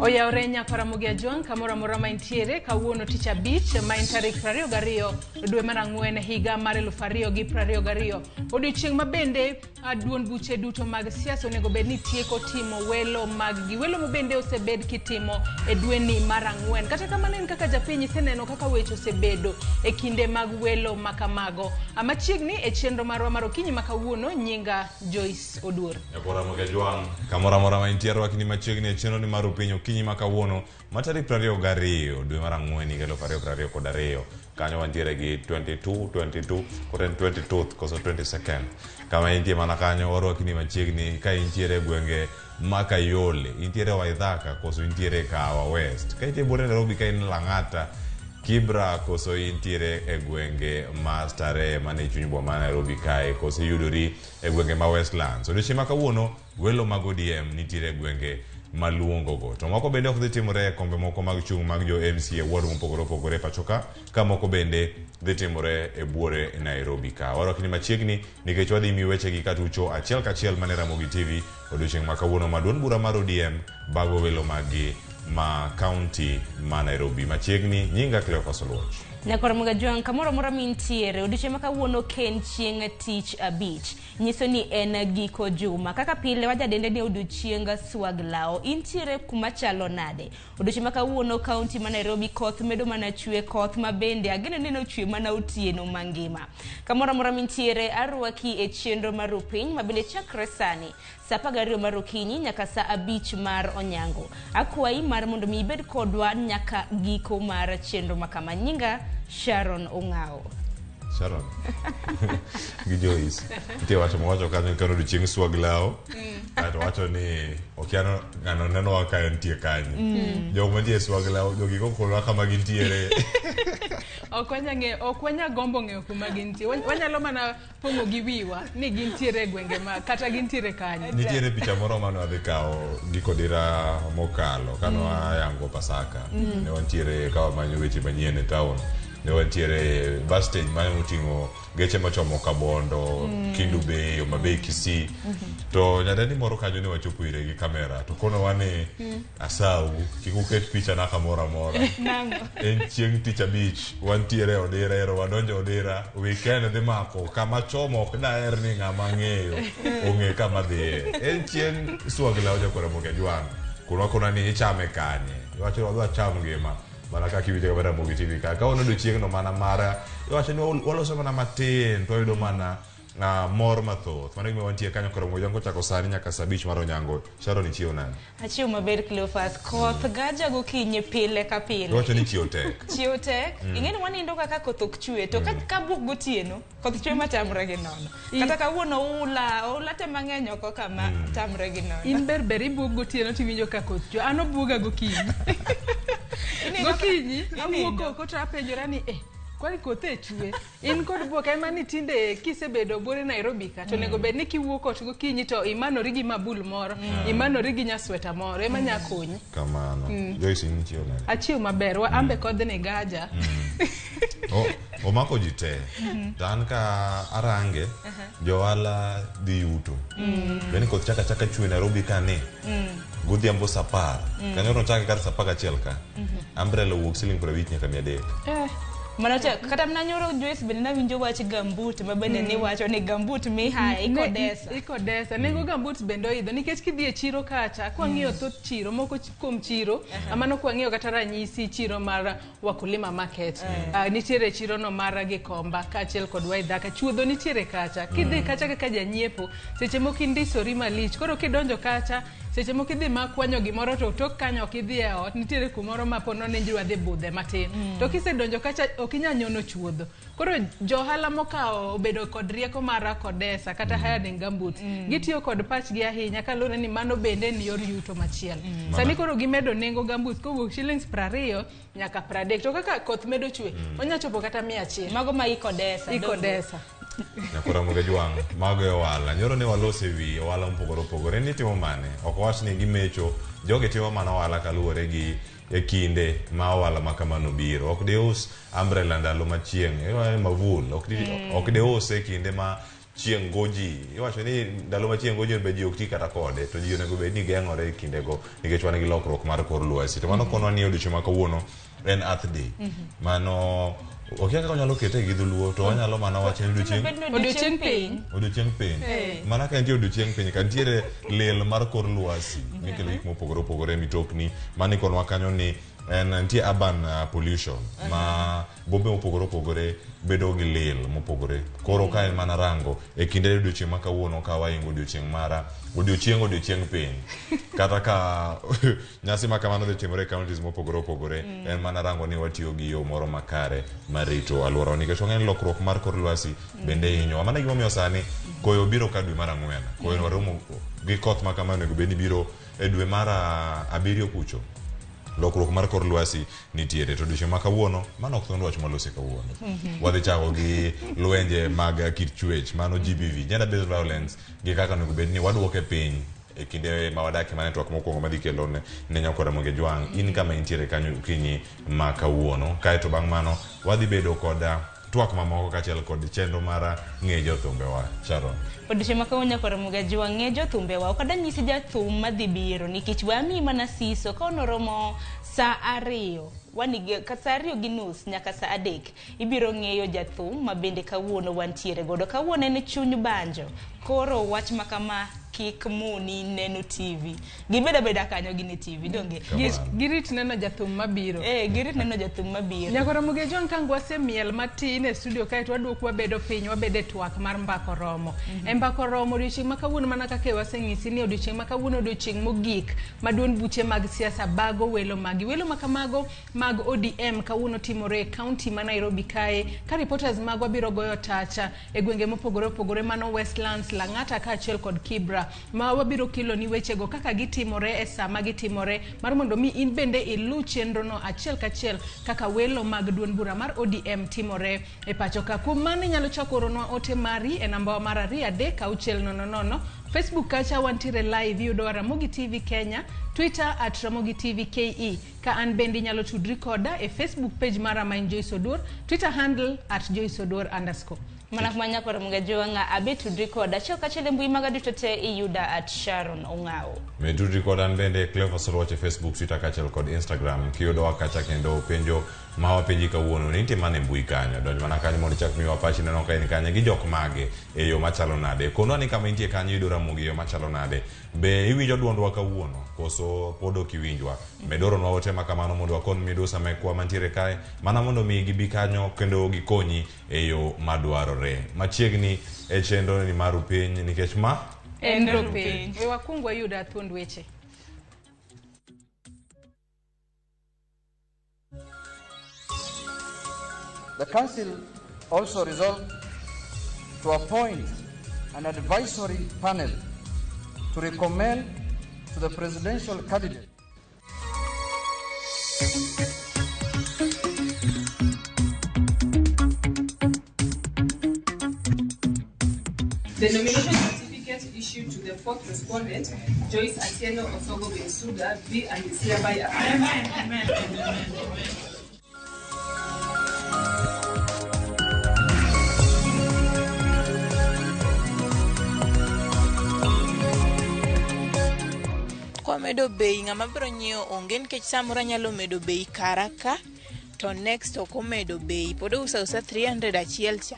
Oyawre nyakwara Ramogi Ajwang' kamoro amora ma intiere kawuono tich abich ma en tarik 22 dwe mar ang'wen higa mar 2022 odiochieng' ma bende duond buche duto mag siasa onego bed ni tieko timo welo maggi welo ma bende osebed kitimo e dweni mar ang'wen kata kamano en kaka japiny iseneno kaka weche osebedo e kinde mag welo ma kamago machiegni e chenro marwa mar okinyi ma kawuono nyinga Joyce Oduor. Nyakwara Ramogi Ajwang', kamoro amora ma intie rwakni machiegni e chenro ni mar Upiny okinyi ma kawuono ma tarik 22 dwe mar ang'wen higa 2022. Kanyo wantiere gi 22, 22, koro en 22th koso 22nd. Kama intie mana kanyo warwakni machiegni ka intiere e gwenge ma Kayole, intiere Waithaka koso intiere Kahawa West. Ka intie buore Nairobi ka in Lang'ata, Kibra koso intiere e gwenge ma Starehe mane chuny boma ma Nairobi kae koso iyudori e gwenge ma Westlands. Odiochieng' ma kawuono welo mag ODM nitiere e gwenge maluongogo. To moko bende ok dhi timore e kombe moko mag chung' mag jo MCA ward mopogore opogore e pacho ka, ka moko bende dhi timore e buore Nairobi ka. Warwakni machiegni nikech wadhi miyi wechegi katucho achiel kachiel mane Ramogi TV odiochieng' ma kawuono ma duond bura mar ODM bago welo maggi ma kaunti ma Nairobi. Machiegni, nyinga Cleophas Oluoch. Nyakwar Mugajwang' kamoro amora mintiere, odiochieng' ma kawuono ken chieng' tich abich. Nyiso ni en giko juma. Kaka pile wajadende ni odiochieng swag lao. Intiere kuma chalo nade? Odiochieng' ma kawuono kaunti ma Nairobi koth medo mana chwe, koth ma bende ageno ni nochwe mana otieno mangima. Kamoro amora mintiere, arwaki e chenro mar Rupiny ma bende chakre sani saa 12 mar okinyi nyaka saa 5 mar onyango. Akwayi mar mondo mi ibed kodwa nyaka giko mar chenro ma kama. Nyinga Sharon Ong'awo. Sharon gi Joyce nitie wacho mowacho kanyo kano odiochieng' swag lao kaeto wacho ni okia no ng'ano nenowa ka entie kanye jok mantie e swag lao jogi kokonwa kama gintiere Ok wanya ng'eyo, ok wanya gombo ng'eyo kuma gintie. Wanyalo mana pong'o gi wiwa ni gintiere e gwenge ma kata gintiere kanye. Nitiere picha moro mane wadhi kawo gi kodira mokalo kane wayango Pasaka. Ne wantiere ka wamanyo weche manyien e town. Ne wantiere bus stage mane oting'o geche mochomo Kabondo, Kendu Bay, Homa Bay, Kisii. To nyadendi moro kanyo ne wachopo ire gi kamera to konowa ni Asau, kik uket picha na kamoro amora. Nang'o? En chieng' tich abich, wantiere e odira ero, wadonjo e odira, weekend dhi mako, kama chomo ok daher ni ng'ama ang'eyo ong'e kama dhiye. En chieng' swagla ojakora Ramogi Ajwang', kunwa kuna ni ichame kanye? Iwacho ni wadhi wacham ngima, mana kaka iwinjo kama Ramogi TV ka. Kawuono odiochieng'no mana mar, iwacho ni waloso mana matin to wayudo mana mor mathoth. Mano e gima wantie kanyo koro Ramogi Ajwang' kochako sani nyaka saa abich mar onyango. Sharon ichiew nade? Achiew maber Cleophas. Koth gaja gokinyi pile ka pile. Iwacho ni chiew tek. Chiew tek. Ing'e ni wanindo ga ka koth ok chwe to ka ka buok gotieno koth chwe matamre gi nono. Kata kawuono oula, oula te mang'eny oko kama tamre gi nono. In ber ber ibuok gotieno tiwinjo ka koth chwe. An obuoga gokinyi. Gokinyi awuok oko to apenjora ni eh kwani koth e chwe. In kod buok ema ni tinde kisebedo buore Nairobi ka to onego bed ni kiwuok ot gokinyi to imanori gi mabul moro, imanori gi nyasweta moro ema nya konyi. Kamano. Joyce in ichiew nade? Achiew maber, wa ambe kodhni gaja. Omako ji te. To an ka arange, johala dhi yuto. Bende koth chaka chaka chwe Nairobi ka ni. Godhiambo saa apar. Kanyo nochake kata saa apar gachiel ka. Umbrella owuok siling 50 nyaka 300. Mano cha, kata mana nyoro Joyce bende nawinjo wach gambut ma bende niwacho ni gambut mihaye ikodesa. Ikodesa. Nengo gambut bende oidho nikech kidhi e chiro kacha, kwang'iyo thoth chiro, moko kuom chiro, mano kwang'iyo kata ranyisi chiro mar Wakulima Market. Nitiere chiro no mar Gikomba kaachiel kod Waithaka. Chuodho nitiere kacha. Kidhi kacha kaka janyiepo, seche moko indisori malich. Koro kidonjo kacha, seche moko idhi ma kwanyo gimoro to tok kanyo ok idhi e ot, nitiere kumoro ma po nono idwa dhi budhe matin. To kisedonjo kacha ok inyal nyono chuodho. Koro johala mokawo obedo kod rieko mar kodesa kata hiring gumboots, gitiyo kod pachgi ahinya kaluwore ni mano bende en yor yuto machielo. Sani koro gimedo nengo gumboots kowuok shillings 20 nyaka 30. To kaka koth medo chwe, onya chopo kata 100. Mago ma ikodesa. Ikodesa. Nyakora Ramogi Ajwang', mago e ohala. Nyoro ne waloso e wi ohala mopogore opogore. Ni timo mane? Ok wawach ni gimecho. Jogi timo mana ohala kaluwore gi e kinde ma ohala ma kamano biro. Ok dius umbrella ndalo ma chieng', mavul. Ok diuse e kinde ma chieng' go ji. Iwacho ni ndalo ma chieng' go ji be ji ok ti kata kode, to ji onego bed ni geng'ore e kindego nikech wan gi lokruok mar kor lwasi. To mano konwa ni odiochieng' ma kawuono en Earth Day. Mano okia kaka wanyalo kete gi dholuo to wanyalo mana wacho ni odiochieng' Odiochieng' piny. Odiochieng' piny. Mana ka nitie odiochieng' piny ka nitiere lil mar kor lwasi mikelo gik mopogore opogore mitokni. Mano ikonwa kanyo ni en nitie urban pollution ma bombe mopogore opogore bedo gi lil mopogore. Koro ka en mana rango e kinde odiochieng' ma kawuono ka waingo odiochieng' mara odiochieng' odiochieng' piny. Kata ka nyasi ma kamano dhi timore e counties mopogore opogore, en mana rango ni watiyo gi yo moro makare mar rito alworawa nikech wang'eyo ni lokruok mar kor lwasi bende hinyowa. Mano e gimomiyo sani koyo biro ka dwe mar ang'wen. Koyo waromo gi koth ma kama onego bed ni biro e dwe mar abiriyo kucho. Lokruok mar kor lwasi nitiere to odiochieng' ma kawuono mano ok thond wach malosi kawuono. Wadhi chako gi lwenje mag kit chwech mano GBV, gender based violence, gi kaka onego bed ni waduoke piny e kinde ma wadakie. Mane twak mokwongo madhi kelo ne nyakwar Ramogi Jwang' in kama intiere kanyo okinyi ma kawuono. Kaeto bang' mano wadhi bedo kod twak mamoko kaachiel kod chenro mar ng'e jothumbewa. Sharon. Odiochieng' ma kawuono nyakwar Ramogi Ajwang' ng'e jothumbewa. Ok adwa nyisi jathum madhi biro nikech we amiyi mana siso ka onoromo saa 2 ka saa 2:30 nyaka saa 3 ibiro ng'eyo jathum ma bende kawuono wantiere godo. Kawuono en chuny banjo. Koro wach ma kama kik moni neno TV. Gibed abeda kanyo gine TV donge? Girit neno jathum mabiro. Girit neno jathum mabiro. Nyakwar Ramogi Ajwang' ka wasemiel matin e studio kae to waduok wabedo piny wabedo e twak mar mbako romo. E mbako romo odiochieng' ma kawuono mana kaka waseng'isi ni odiochieng' ma kawuono odiochieng' mogik ma duond buche mag siasa bago welo magi. Welo ma kamago mag ODM kawuono timore e county ma Nairobi kae ka reporters magwa biro goyo tacha e gwenge mopogore opogore mano Westlands, Lang'ata kaachiel kod Kibra ma wabiro kelo ni wechego kaka gitimore e sama gitimore mar mondo mi in bende ilu chenrono achiel kachiel kaka welo mag duond bura mar ODM timore e pacho ka. Kuom mano inyalo chako oronwa ote mari e nambawa mar 2 3 6 0 0. Facebook kacha wantiere live iyudowa Ramogi TV Kenya, Twitter at Ramogi TV KE. Ka an bende inyalo tudri koda e Facebook page mara ma en Joyce Oduor, Twitter handle at Joyce Oduor _. Mana kuma nyakwar Ramogi Ajwang' abe tudri koda achiel kachiel e mbui maga duto te iyuda at Sharon Ong'awo. Me tudri koda an bende Cleophas Oluoch e Facebook, Twitter kaachiel kod Instagram. Kiyudowa kacha kendo penjo ma wapenji kawuono ni nitie mana e mbui kanyo. Donj mana kanyo mondo ichak miwa pachi neno ka in kanye gi jok mage e yo machalo nade. Konwa ni kama intie kanyo iyudo Ramogi e yo machalo nade. Be iwinjo duondwa kawuono koso pod ok iwinjwa? Med oronwa ote ma kamano mondo wakon midusa mekwa mantiere kae mana mondo mi gibi kanyo kendo gikonyi e yo madwarore. Machiegni e chenro ni mar piny nikech ma en rupiny. We wakwong wayud thuond weche. The Council also resolved to appoint an advisory panel to recommend to the presidential candidate. The nomination certificate issued to the fourth respondent, Joyce Atieno Osogo Bensuda, be and is hereby affirmed. Amen. Amen. Amen. Kwamedo bei ng'ama biro nyiewo onge nikech samoro anyalo medo bei kara ka to next ok omedo bei pod ouso ausa 300 achiel cha.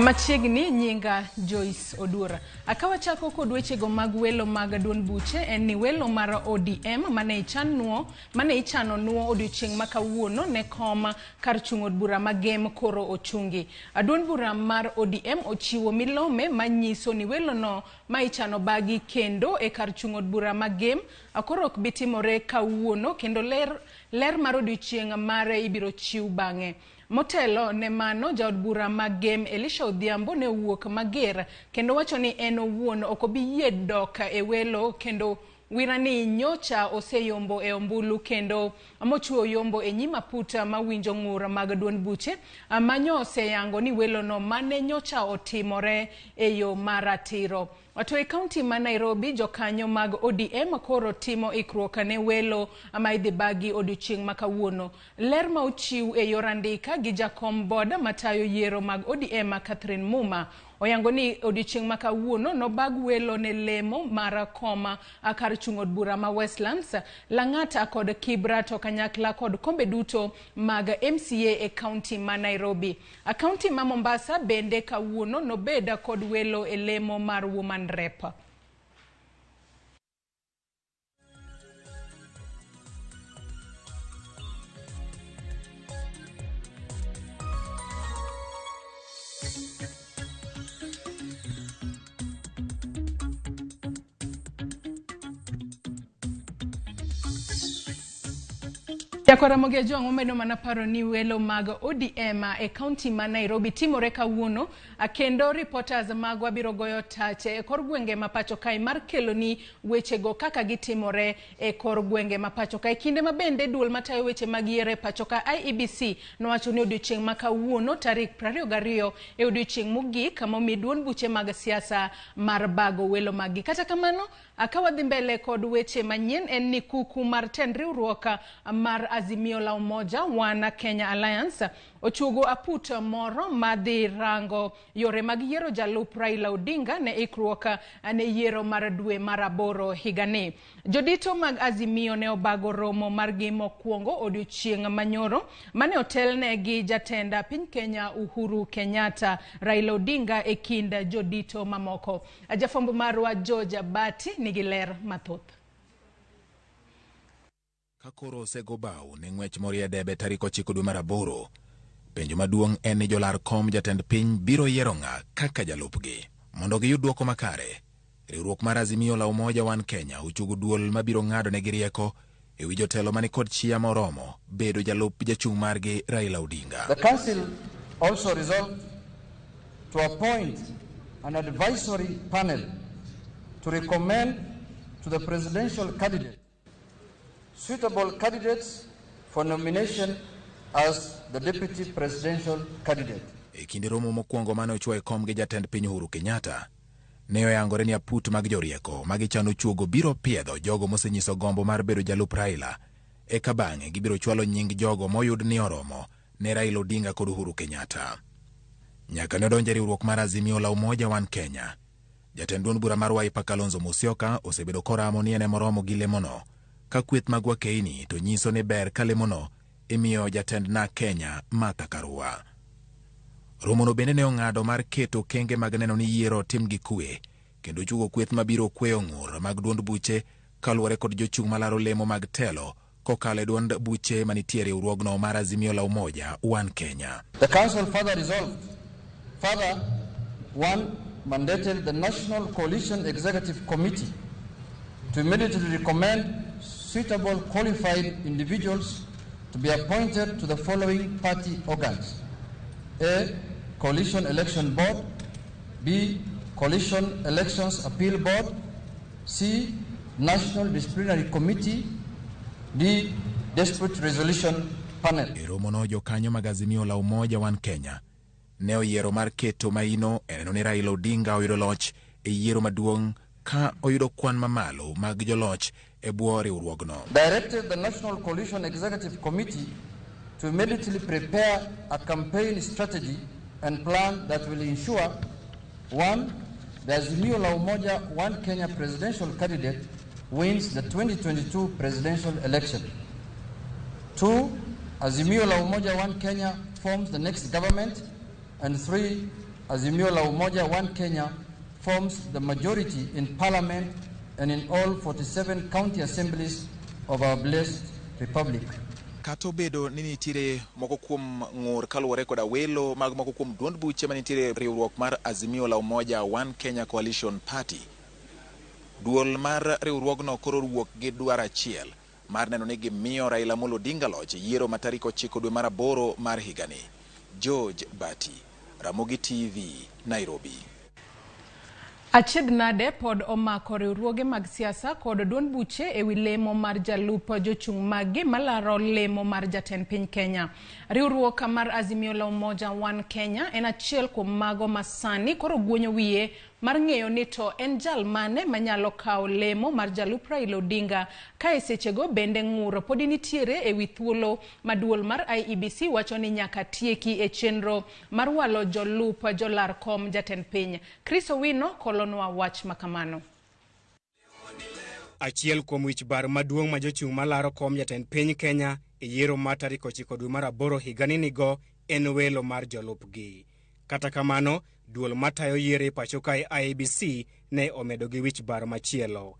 Machiegni nyinga Joyce Oduor. Akawachako kod wechego mag welo mag duond buche en ni welo mar ODM mane ichano nuo odiochieng' ma kawuono ne kom kar chung' od bura ma Gem koro ochungi. Duond bura mar ODM ochiwo milome manyiso ni welo no ma ichano bagi kendo e kar chung' od bura ma Gem koro ok bi timore kawuono kendo ler mar odiochieng' mare ibiro chiw bang'e. Motelo ne mano, jaod bura ma Gem Elisha Odhiambo ne owuok mager kendo wacho ni en owuon ok obi yie dok e welo kendo Wira ni nyocha oseyombo e ombulu kendo mochuo yombo e nyim aputa mawinjo ng'ur mag duond buche manyo oseyango ni welono mane nyocha otimore e yo maratiro. To e kaunti ma Nairobi, jokanyo mag ODM koro timo ikruok ne welo ma idhi bagi odiochieng' ma kawuono. Ler ma ochiw e yor andika gi jakom board matayo yiero mag ODM Catherine Muma oyango ni odiochieng' ma kawuono nobag welo ne lemo mar koma kar chung' od bura ma Westlands, Lang'ata kod Kibra to kanyakla kod kombe duto mag MCA e kaunti ma Nairobi. Kaunti ma Mombasa bende kawuono nobed kod welo e lemo mar Woman Rep. Jakwaramogi Ajwang' wamedo mana paro ni welo mag ODM e kaunti ma Nairobi timore kawuono kendo reporters magwa biro goyo tache e kor gwenge ma pacho kae mar keloni wechego kaka gitimore e kor gwenge ma pacho kae. Kinde ma bende duol matayo weche mag yiero e pacho ka IEBC nowacho ni odiochieng' ma kawuono tarik 22 e odiochieng' mogik momi duond buche mag siasa mar bago welo maggi. Kata kamano, ka wadhi mbele kod weche manyien en ni kuku mar tend riwruok mar Azimio la Umoja One Kenya Alliance ochuogo aput moro madhi rango yore mag yiero jalup Raila Odinga ne ikruok ne yiero mar dwe mar 8 higani. Jodito mag Azimio ne obago romo margi mokwongo odiochieng' manyoro mane otelne gi jatend piny Kenya Uhuru Kenyatta, Raila Odinga e kind jodito mamoko. Jafwambo marwa George Abati nigi ler mathoth. Ka koro osego bao ne ng'wech morie debe tarik 9 dwe mar 8, penjo maduong' en ni jolar kom jatend piny biro yiero ng'a kaka jalupgi. Mondo giyud dwoko makare, riwruok mar Azimio la Umoja One Kenya ochuogo duol mabiro ng'ado negi rieko e wi jotelo mani kod chia moromo bedo jalup jachung' margi Raila Odinga. The council also resolved to appoint an advisory panel to recommend to the presidential candidate suitable candidates for nomination as the deputy presidential candidate. E kinde romo mokwongo mane ochwo e kom gi jatend piny Uhuru Kenyatta, ne oyangore ni aput mag jorieko magichano chuogo biro piedho jogo mosenyiso gombo mar bedo jalup Raila, eka bang'e gibiro chwalo nying jogo moyud ni oromo ne Raila Odinga kod Uhuru Kenyatta. Nyaka ne odonjo e riwruok mar Azimio la Umoja One Kenya, jatend duond bura mar Wiper Kalonzo Musyoka osebedo koramo ni en emoromo gi lemono, ka kweth mag wakeini to nyiso ni ber ka lemono imiyo jatend na Kenya Martha Karua. Romono bende ne ong'ado mar keto okenge mag neno ni yiero otim gi kwe kendo chuogo kweth mabiro kweyo ng'ur mag duond buche kaluwore kod jochung' malaro lemo mag telo kokalo e duond buche manitie e riwruogno mar Azimio la Umoja One Kenya. The council further resolved, further, one, mandated the National Coalition Executive Committee to immediately recommend suitable qualified individuals to be appointed to the following party organs: A. Coalition Election Board, B. Coalition Elections Appeal Board, C. National Disciplinary Committee, D. Dispute Resolution Panel. E romono jokanyo mag Azimio la Umoja One Kenya ne oyiero mar keto maino e neno ni Raila Odinga oyudo loch e yiero maduong' ka oyudo kwan mamalo mag joloch e bwo riwruogno. Directed the National Coalition Executive Committee to immediately prepare a campaign strategy and plan that will ensure, 1, the Azimio la Umoja One Kenya presidential candidate wins the 2022 presidential election. 2, Azimio la Umoja One Kenya forms the next government. And 3, Azimio la Umoja One Kenya forms the majority in parliament and in all 47 county assemblies of our blessed republic. Kata obedo ni nitiere moko kuom ng'ur kaluwore koda welo mag moko kuom duond buche manitiere riwruok mar Azimio la Umoja One Kenya Coalition Party, duol mar riwruogno koro owuok gi dwaro achiel mar neno ni gimiyo Raila Amolo Odinga loch e yiero ma tarik 9 dwe mar 8 mar higani. George Bati, Ramogi TV, Nairobi. Achiedh nade pod omako riwruoge mag siasa kod duond buche ewi lemo mar jalup jochung' maggi malaro lemo mar jatend piny Kenya. Riwruok mar Azimio la Umoja One Kenya en achiel kuom mago ma sani koro guonyo wiye mar ng'eyo ni to en jal mane manyalo kawo lemo mar jalup Raila Odinga ka e sechego bende ng'ur podi nitiere ewi thuolo ma duol mar IEBC wacho ni nyaka tieki e chenro mar walo jolup jolar kom jatend piny. Chris Owino kolonwa wach makamano. Achiel kuom wich bar maduong' ma jochung' malaro kom jatend piny Kenya e yiero mar tarik 9 dwe mar 8 higani nigo en welo mar jolupgi. Kata kamano, duol matayo yiero e pacho kae IEBC ne omedo gi wich bar machielo.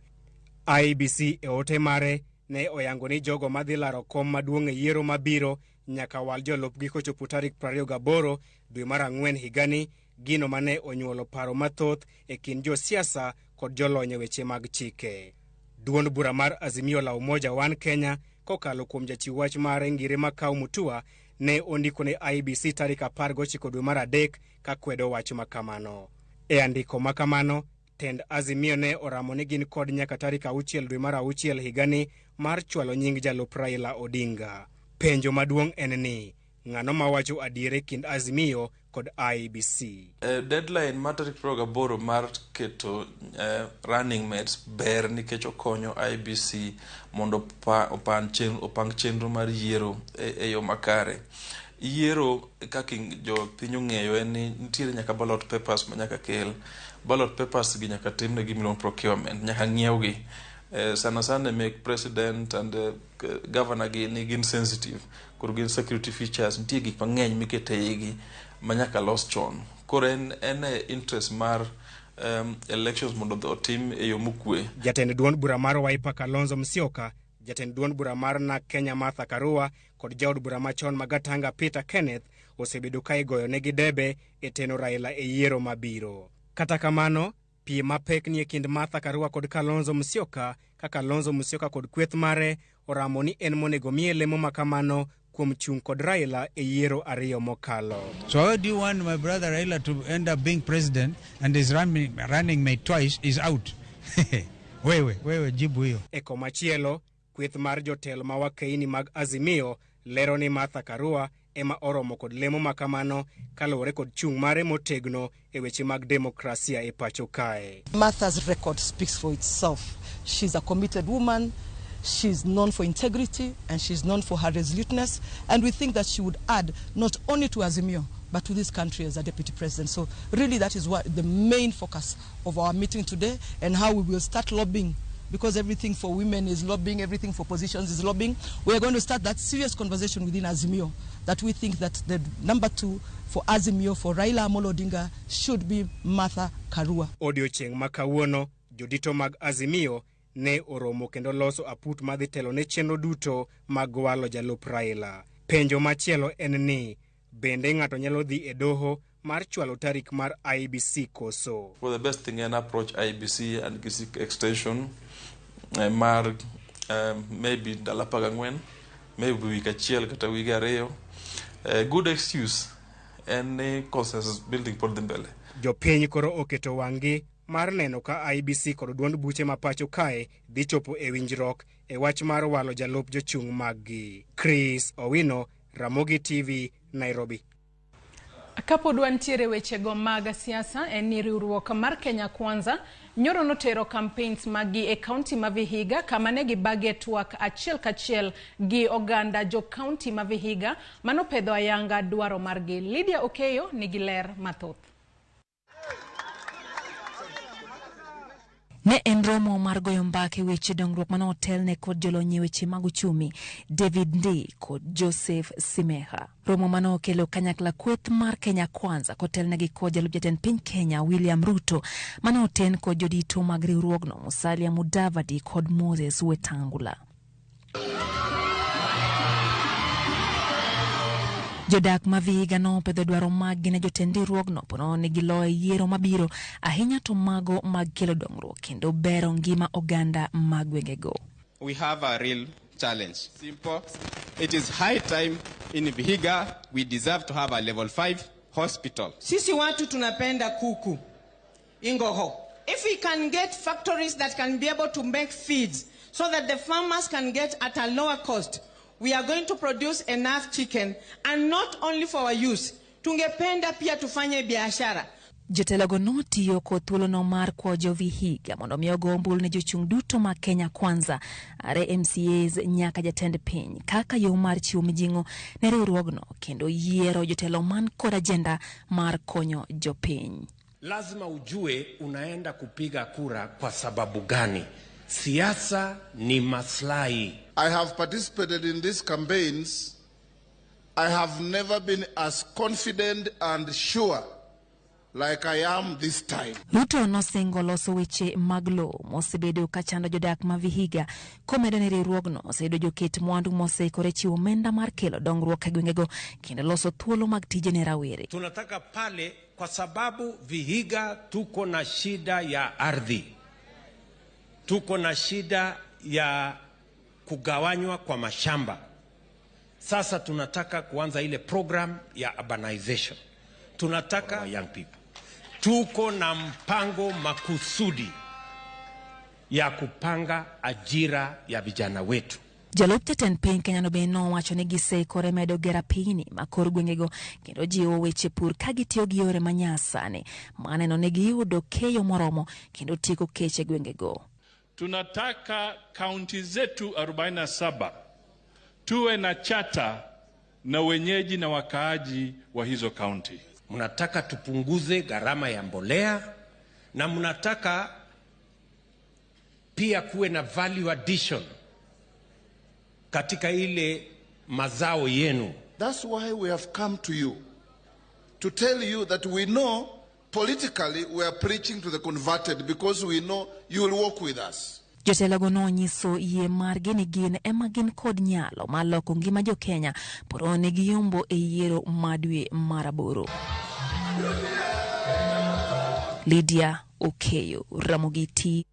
IEBC e ote mare ne oyango ni jogo madhi laro kom maduong' e yiero mabiro nyaka wal jolupgi kochopo tarik 28 dwe mar 4 higani, gino mane onyuolo paro mathoth e kind josiasa kod jolony e weche mag chike. Duond bura mar Azimio la Umoja One Kenya kokalo kuom jachiw wach mare Ngire Makau Mutua ne ondiko ne IEBC tarik 19 dwe mar 3 ka kwedo wach makamano. E andiko makamano, tend Azimio ne oramo ni gin kod nyaka tarik 6 dwe mar 6 higani mar chwalo nying jalup Raila Odinga. Penjo maduong' en ni ng'ano mawacho adier e kind Azimio kod IEBC? Deadline mar tarik 28 mar keto running mates ber nikech okonyo IEBC mondo opang chenro mar yiero e yo makare. Yiero kaka jopiny ong'eyo en ni nitiere nyaka ballot papers ma nyaka kel. Ballot papers gi nyaka timne gimiluongo procurement, nyaka ng'iewgi. Sana sana mek president and governor gi ni gin sensitive. Koro gin security features, nitie gik mang'eny mikete igi ma nyaka los chon. Koro en e interest mar elections mondo otim e yo mokwe. Jatend duond bura mar Wiper Kalonzo Musyoka, jatend duond bura mar NARC Kenya Martha Karua kod jaod bura machon ma Gatanga Peter Kenneth osebedo ka igoyonegi debe e teno Raila e yiero mabiro. Kata kamano, piem mapek ni e kind Martha Karua kod Kalonzo Musyoka, ka Kalonzo Musyoka kod kweth mare oramo ni en monego miye lemo makamano kuom chung' kod Raila e yiero ariyo mokalo. So how do you want my brother Raila to end up being president and his running mate twice is out? Wewe jibu hiyo. E komachielo, kweth mar jotelo ma wakeini mag Azimio lero ni Martha Karua ema oromo kod lemo makamano kaluwore kod chung' mare motegno e weche mag demokrasia e pacho kae. Martha's record speaks for itself. She's a committed woman. She's known for integrity and she's known for her resoluteness, and we think that she would add not only to Azimio but to this country as a deputy president. So really that is what the main focus of our meeting today, and how we will start lobbying, because everything for women is lobbying, everything for positions is lobbying. We are going to start that serious conversation within Azimio that we think that the number 2 for Azimio, for Raila Amolo Odinga, should be Martha Karua. Odiochieng' ma kawuono, jodito mag Azimio ne oromo kendo loso aput madhi telo ne chenro duto mag walo jalup Raila. Penjo machielo en ni, bende ng'ato nyalo dhi e doho mar chwalo tarik mar IEBC koso? For the best thing en approach IEBC and gisik extension mar maybe ndalo 14, maybe wik achiel kata wige 2. Good excuse en ni consensus building pod dhi mbele. Jopiny koro oketo wang'gi mar neno ka IEBC kod duond buche ma pacho kae dhi chopo e winjruok e wach mar walo jalup jochung' maggi. Chris Owino, Ramogi TV, Nairobi. Kapod wantiere wechego mag siasa, en ni riwruok mar Kenya Kwanza nyoro notero campaigns maggi e kaunti ma Vihiga kama ne gibage twak achiel kachiel gi oganda jo kaunti ma Vihiga manopedho ayanga dwaro margi. Lydia Okeyo nigi ler mathoth. Ne en romo mar goyo mbaka e weche dongruok mane otelne kod jolony e weche mag uchumi David Ndii kod Joseph Simeha. Romo mane okelo kanyakla kweth mar Kenya Kwanza kotelnegi kod jalup jatend piny Kenya William Ruto mane oten kod jodito mag riwruogno Musalia Mudavadi kod Moses Wetangula. Jodak ma Vihiga nopedho dwaro maggi ne jotend riwruogno ponono ni giloyo yiero mabiro ahinya to mago mag kelo dongruok kendo bero ngima oganda mag gwengego. We have a real challenge. Simple. It is high time in Vihiga we deserve to have a level 5 hospital. Sisi watu tunapenda kuku, ingoho. If we can get factories that can be able to make feeds so that the farmers can get at a lower cost, we are going to produce enough chicken and not only for our use. Tungependa pia tufanye biashara. Jotelogo notiyo kod thuolono mar kwayo jo Vihiga mondo mi ogo ombulu ne jochung' duto mag Kenya Kwanza are MCAs nyaka jatend piny kaka yo mar chiwo mijing'o ne riwruogno kendo yiero jotelo man kod ajenda mar konyo jopiny. Lazima ujue unaenda kupiga kura kwa sababu gani. Siasa ni maslahi. I have participated in these campaigns. I have never been as confident and sure like I am this time. Ruto nosingo loso weche mag lowo mosebedo ka chando jodak ma Vihiga komedo ni riwruogno oseyudo joket mwandu moseikore chiwo omenda mar kelo dongruok e gwengego kendo loso thuolo mag tije ne rawere. Tunataka pale, kwa sababu Vihiga tuko na shida ya ardhi, tuko na shida ya kugawanywa kwa mashamba. Sasa tunataka kuanza ile program ya urbanization. Tunataka young people. Tuko na mpango makusudi ya kupanga ajira ya vijana wetu. Jalup jatend piny Kenya no bende nowacho ni giseikore medo gero apini ma kor gwengego kendo jiwo weche pur ka gitiyo gi yore manyasani maneno ni giyudo keyo moromo kendo tieko kech e gwengego. Tunataka kaunti zetu 47 tuwe na chata na wenyeji na wakaaji wa hizo kaunti. Mnataka tupunguze gharama ya mbolea na mnataka pia kuwe na value addition katika ile mazao yenu. That's why we have come to you to tell you that we know politically we are preaching to the converted because we know you will walk with us. Jotelogo nonyiso yie margi ni gin ema gin kod nyalo mar loko ngima jo-Kenya poro ne giyombo e yiero ma dwe mar aboro. Lydia Okeyo, Ramogi TV.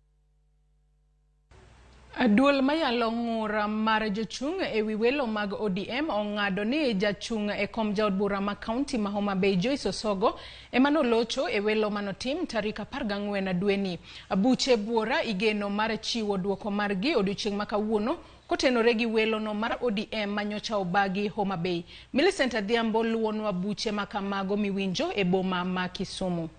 Duol mayalo ng'ura mar jochung' ewi welo mag ODM ong'ado ni jachung' e kom jaod bura ma kaunti ma Homa Bay Joyce Osogo ema nolocho e welo manotim tarik 14 dweni. Buche buora igeno mar chiwo duoko margi odiochieng' ma kawuono kotenore gi welono mar ODM manyocha obagi Homa Bay. Millicent Adhiambo luwonwa buche ma kamago miwinjo e boma ma Kisumu.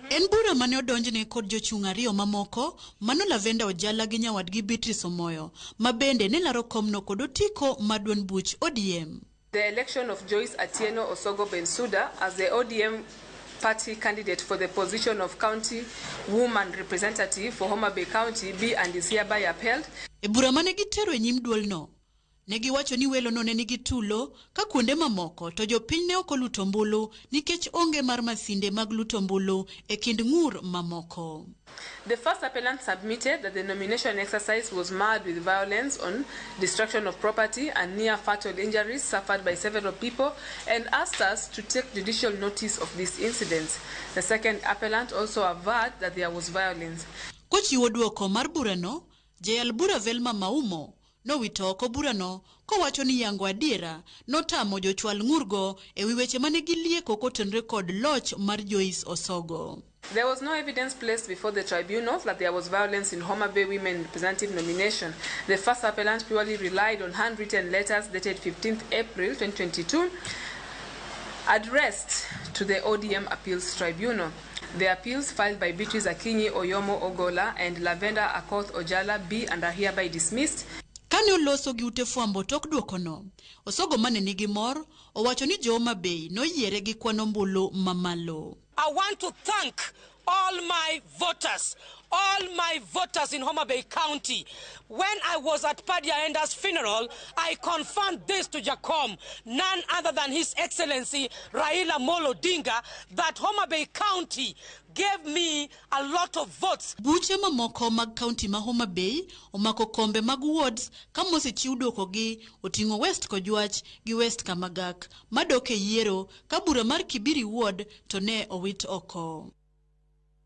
En bura mane odonjne kod jochung' ariyo mamoko, mano Lavenda Ojala gi nyawadgi Beatrice Omoyo, ma bende ne laro komno kod otiko mar duond buch ODM. The election of Joyce Atieno Osogo Bensuda as the ODM party candidate for the position of county woman representative for Homa Bay County be and is hereby upheld. E bura mane gitero e nyim duolno, ne giwacho ni welono ne nigi tulo ka kuonde mamoko to jopiny ne ok oluto ombulu nikech onge mar masinde mag luto ombulu e kind ng'ur mamoko. The first appellant submitted that the nomination exercise was marred with violence on destruction of property and near fatal injuries suffered by several people and asked us to take judicial notice of these incidents. The second appellant also averred that there was violence. Kochiwo duoko mar burano, jayal bura Velma Maumo nowito oko burano kowacho ni yango adiera notamo jochwal ng'urgo ewi weche mane gilieko kotenore kod loch mar Joyce Osogo. There was no evidence placed before the tribunal that there was violence in Homa Bay women representative nomination. The first appellant purely relied on handwritten letters dated 15th April 2022 addressed to the ODM Appeals Tribunal. The appeals filed by Beatrice Akinyi Oyomo Ogola and Lavenda Akoth Ojala be and are hereby dismissed. Kane oloso gi ute fwambo tok duokono, Osogo mane nigi mor owacho ni jo Homa Bay noyiere gi kwan ombulu mamalo. I want to thank all my voters, all my voters in Homa Bay County. When I was at Paddy Aenda's funeral, I confirmed this to Jacom, none other than His Excellency Raila Molo Odinga, that Homa Bay County gave me a lot of votes. Buche mamoko mag kaunti ma Homa Bay omako kombe mag wards ka mosechiw duokogi oting'o West Kojwach gi West Kamagak madok e yiero ka bura mar Kibiri Ward to ne owit oko.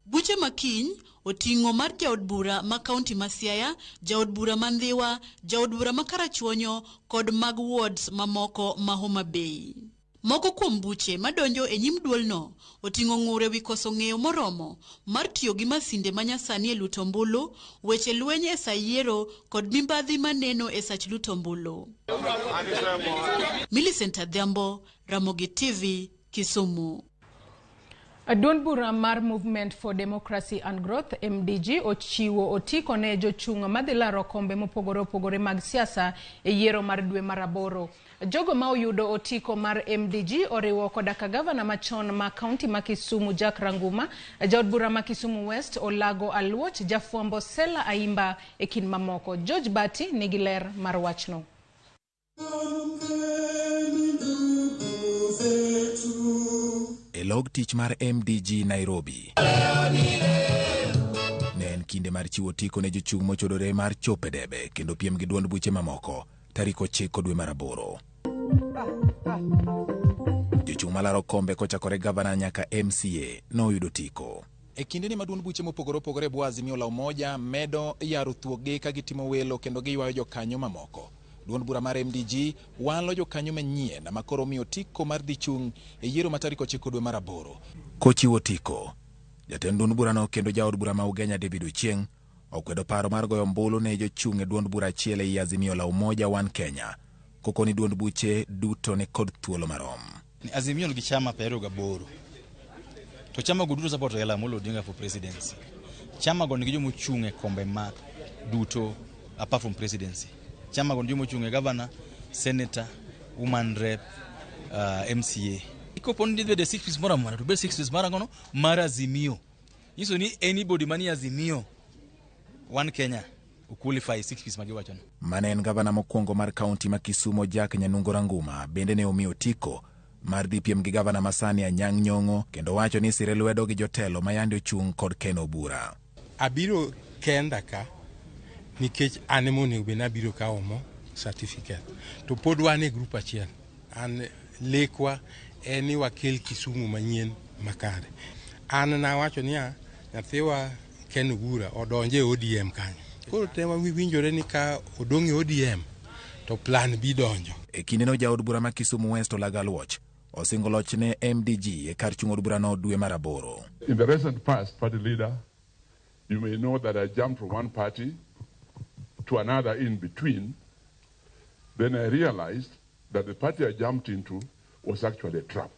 Buche makiny oting'o mar jaod bura ma kaunti ma Siaya, jaod bura ma Ndhiwa, jaod bura ma Karachuonyo kod mag wards mamoko ma Homa Bay. Moko kuom buche madonjo e nyim duolno oting'o ng'ur ewi koso ng'eyo moromo mar tiyo gi masinde manyasani e luto ombulu, weche lweny e sa yiero kod mibadhi maneno e sach luto ombulu. Millicent Adhiambo, Ramogi TV, Kisumu. Duond bura mar Movement for Democracy and Growth MDG ochiwo otiko ne jochung' madhi laro kombe mopogore opogore mag siasa e yiero mar dwe mar aboro. Jogo ma oyudo otiko mar MDG oriwo koda ka gavana machon ma kaunti ma Kisumu Jack Ranguma, jaod bura ma Kisumu West Olago Aluoch, jafwambo Sela Aimba e kind mamoko. George Bati nigi ler mar wachno. E log tich mar MDG Nairobi. Ne en kinde mar chiwo otiko ne jochung' mochodore mar chopo e debe kendo piem gi duond buche mamoko tarik 9 dwe mar 8. Jochung' malaro kombe kochakore gavana nyaka MCA noyudo otiko. E kindeni ma duond buche mopogore opogore e bwo Azimio la Umoja medo yaro thuokgi ka gitimo welo kendo giywayo jokanyo mamoko. Duond bura mar MDG walo jokanyo manyien ma koro omiyo otiko mar dhi chung' e yiero ma tarik 9 dwe mar 8. Kochiwo otiko, jatend duond burano kendo jaod bura ma Ugenya David Ochieng' okwedo paro mar goyo ombulu ne jochung' e duond bura achiel ei Azimio la Umoja One Kenya, kokoni duond buche duto ni kod thuolo marom. Ni Azimio nigi chama 28. To chama go duto support Raila Amolo Odinga for presidency. Chama go nigi joma ochung' e kombe ma duto apart from presidency. Chama go nigi joma ochung' e governor, senator, woman rep, MCA. Kopo ni dhi bedo 6 piece moro amora, to bed 6 piece mar ang'ono? Mar Azimio. Nyiso ni anybody manie Azimio One Kenya qualify 6 piece magiwachono. Mane en gavana mokwongo mar kaunti ma Kisumo Jack Nyanungo Ranguma bende ne omiyo otiko mar dhi piem gi gavana masani Anyang' Nyong'o kendo wacho ni sire lwedo gi jotelo ma yande ochung' kod Ken Obura. Abiro kenda ka nikech an ema onego bed ni abiro ka omo certificate to pod wan e group achiel. An lekwa en ni wakel Kisumu manyien makare. An nawacho niya nyathiwa Ken Obura odonje e ODM kanyo. Koro te wawinjore ni ka odong' e ODM to plan B donjo. E kindeno jaod bura ma Kisumu West Olago Aluoch osingo loch ne MDG e kar chung' od burano dwe mar 8. In the recent past, party leader, you may know that I jumped from one party to another in between. Then I realized that the party I jumped into was actually a trap.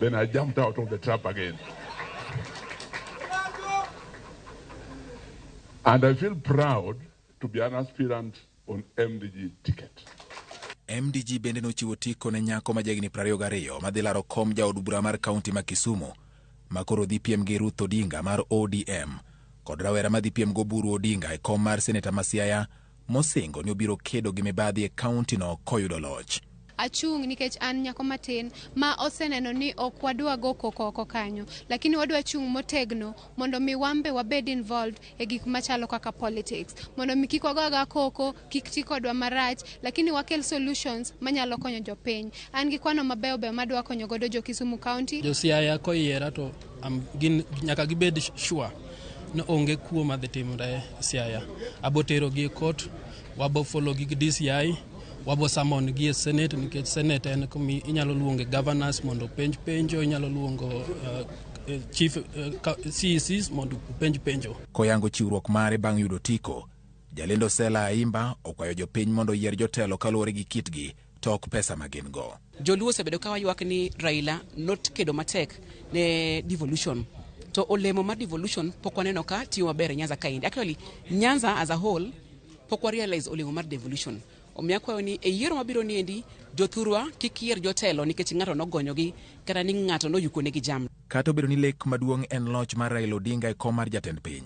Then I jumped out of the trap again. And I feel proud to be an aspirant on MDG ticket. MDG bende nochiwo otiko ne nyako ma jahigni 22 madhi laro kom jaod bura mar kaunti ma Kisumu ma koro dhi piem gi Ruth Odinga mar ODM kod rawera madhi piem go Oburu Odinga e kom mar seneta ma Siaya mosingo ni obiro kedo gi mibadhi e kaunti no koyudo loch. Achung' nikech an nyako matin ma oseneno ni ok wadwa go koko oko kanyo, lakini wadwa chung' motegno mondo mi wambe wabed involved e gik machalo kaka politics, mondo mi kik wago aga koko, kik ti kodwa marach, lakini wakel solutions manyalo konyo jopiny. An gi kwano mabeyo beyo madwa konyo godo jo Kisumu County. Jo Siaya koyiera to gin nyaka gibed sure ni onge kuo madhi timore Siaya. Abo tero gi e court, wabo follow gi gi DCI, wabo summon gi e Senate nikech Senate en kuma inyalo luonge governors mondo openj penjo, inyalo luongo chief CECs mondo openj penjo. Koyango chiwruok mare bang' yudo otiko, jalendo Sela Aimba okwayo jopiny mondo oyier jotelo kaluwore gi kitgi to ok pesa ma gin go. Joluo osebedo ka waywak ni Raila not kedo matek ne devolution. To olemo mar devolution pok waneno ka tiyo maber e Nyanza kaendi. Actually, Nyanza as a whole pok wa realize olemo mar devolution. Omiyo akwayo ni e yiero mabiro ni endi, jothurwa kik yier jotelo nikech ng'ato nogonyogi kata ni ng'ato noyukonegi jamni. Kata obedo ni lek maduong' en loch mar Raila Odinga e kom mar jatend piny,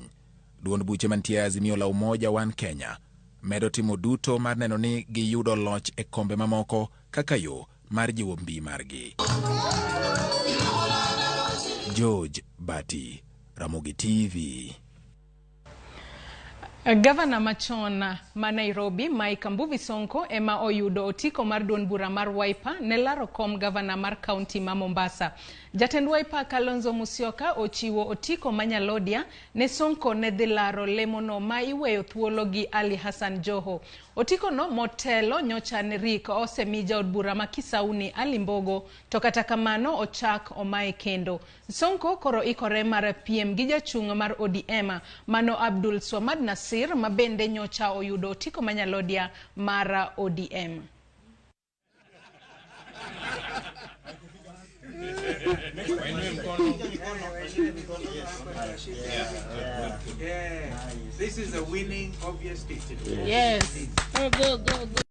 duond buche mantie e Azimio la Umoja One Kenya medo timo duto mar neno ni giyudo loch e kombe mamoko kaka yo mar jiwo mbi margi. George Bati, Ramogi TV. Gavana machon ma Nairobi Mike Mbuvi Sonko ema oyudo otiko mar duond bura mar Wiper ne laro kom gavana mar kaunti ma Mombasa. Jatend Wiper Kalonzo Musyoka ochiwo otiko ma Nyalodia ne Sonko ne dhi laro lemono ma iweyo thuolo gi Ali Hassan Joho. Otiko no motelo nyocha ne rik osemi jaod bura ma Kisauni Ali Mbogo to kata kamano ochak omaye kendo. Sonko koro ikore mar piem gi jachung' mar ODM mano Abdul Swamad Nasir ma bende nyocha oyudo otiko ma Nyalodia mar ODM. Yeah. This is a winning, obvious ticket. Yes. Go, go, go, go.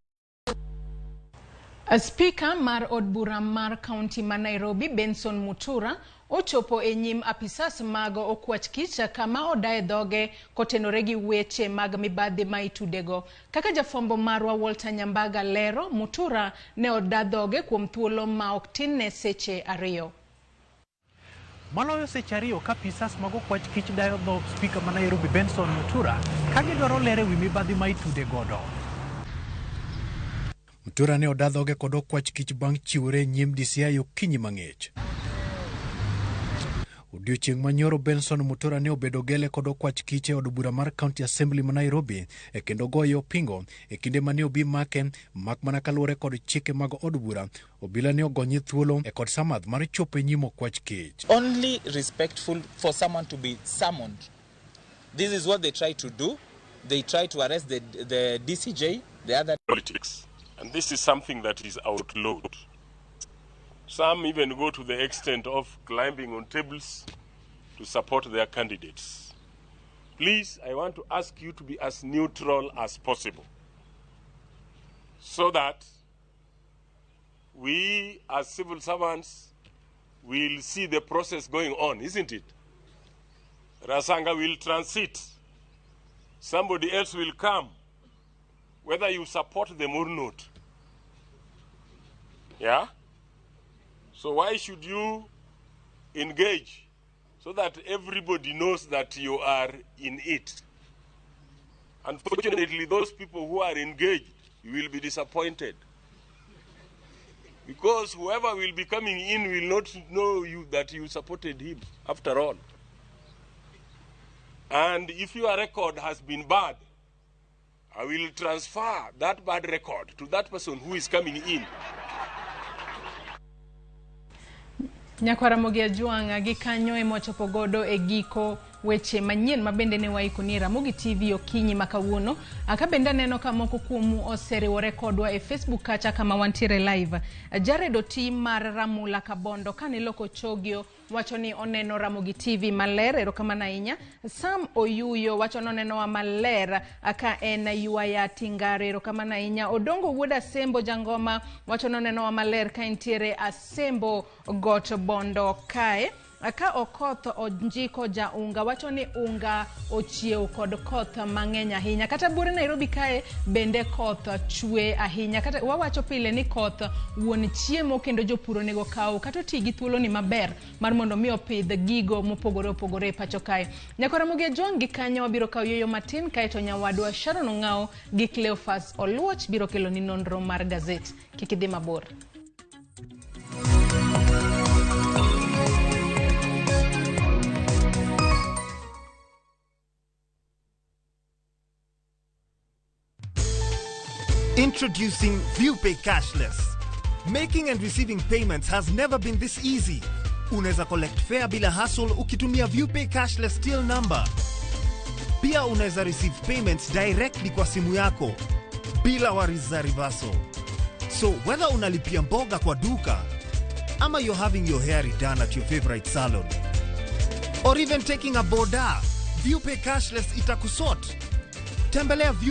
Spika mar od bura mar kaunti ma Nairobi Benson Mutura ochopo e nyim apisas mag okwach kich kama odaye dhoge kotenore gi weche mag mibadhi ma itudego. Kaka jafwambo marwa Walter Nyambaga lero, Mutura ne oda dhoge kuom thuolo ma ok tin ne seche 2. Maloyo seche 2 ka apisas mag okwach kich dayo dho spika ma Nairobi Benson Mutura ka gidwaro ler e wi mibadhi ma itude godo. Mutura ne oda dhoge kod okwach kich bang' chiwore e nyim DCI okinyi mang'ich. Odiochieng' manyoro Benson Mutura ne obedo gele kod okwach kich e od bura mar County Assembly ma Nairobi e kendo goye opingo e kinde mane obi make mak mana kaluwore kod chike mag od bura. Obila ne ogonye thuolo e kod samadh mar chopo e nyim okwach kich. Only respectful for someone to be summoned. This is what they try to do. They try to arrest the DCJ, the other politics. And this is something that is outlawed. Some even go to the extent of climbing on tables to support their candidates. Please, I want to ask you to be as neutral as possible so that we as civil servants will see the process going on, isn't it? Rasanga will transit. Somebody else will come, whether you support them or not. Yeah? So why should you engage so that everybody knows that you are in it? Unfortunately, those people who are engaged, you will be disappointed. Because whoever will be coming in will not know you that you supported him, after all. And if your record has been bad, I will transfer that bad record to that person who is coming in. Nyakwara Ramogi Ajwang' gi kanyo ema wachopo godo e giko weche manyien ma bende ne waikoni e Ramogi TV okinyi ma kawuono. Ka bende aneno ka moko kuomu oseriwore kodwa e Facebook kacha kama wantiere live. Jared Oti mar Ramula Kabondo kane loko chogio wacho ni oneno Ramogi TV maler, erokamano ahinya. Sam Oyuyo wacho ni onenowa maler ka en Ywaya Tingare, erokamano ahinya. Odongo Wuod Asembo Jangoma wacho ni onenowa maler ka entiere Asembo Got Bondo kae. Ka Okoth Onjiko Jaunga wacho ni unga ochiew kod koth mang'eny ahinya. Kata buore Nairobi kae bende koth chwe ahinya. Kata wawacho pile ni koth wuon chiemo kendo jopur onego kaw kata oti gi thuolo ni maber mar mondo mi opidh gigo mopogore opogore e pacho kae. Nyakwara Ramogi Ajwang' gi kanyo wabiro kawo yueyo matin kaeto nyawadwa Sharon Ong'awo gi Cleophas Oluoch biro kelo ni nonro mar gazet. Kik idhi mabor. Introducing ViewPay Cashless. Making and receiving payments has never been this easy. Unaweza collect fare bila hassle ukitumia ViewPay Cashless till number. Pia unaweza receive payments directly kwa simu yako bila worries za reversal. So whether unalipia mboga kwa duka ama you're having your hair redone at your favorite salon or even taking a boda, ViewPay Cashless itakusort. Tembelea View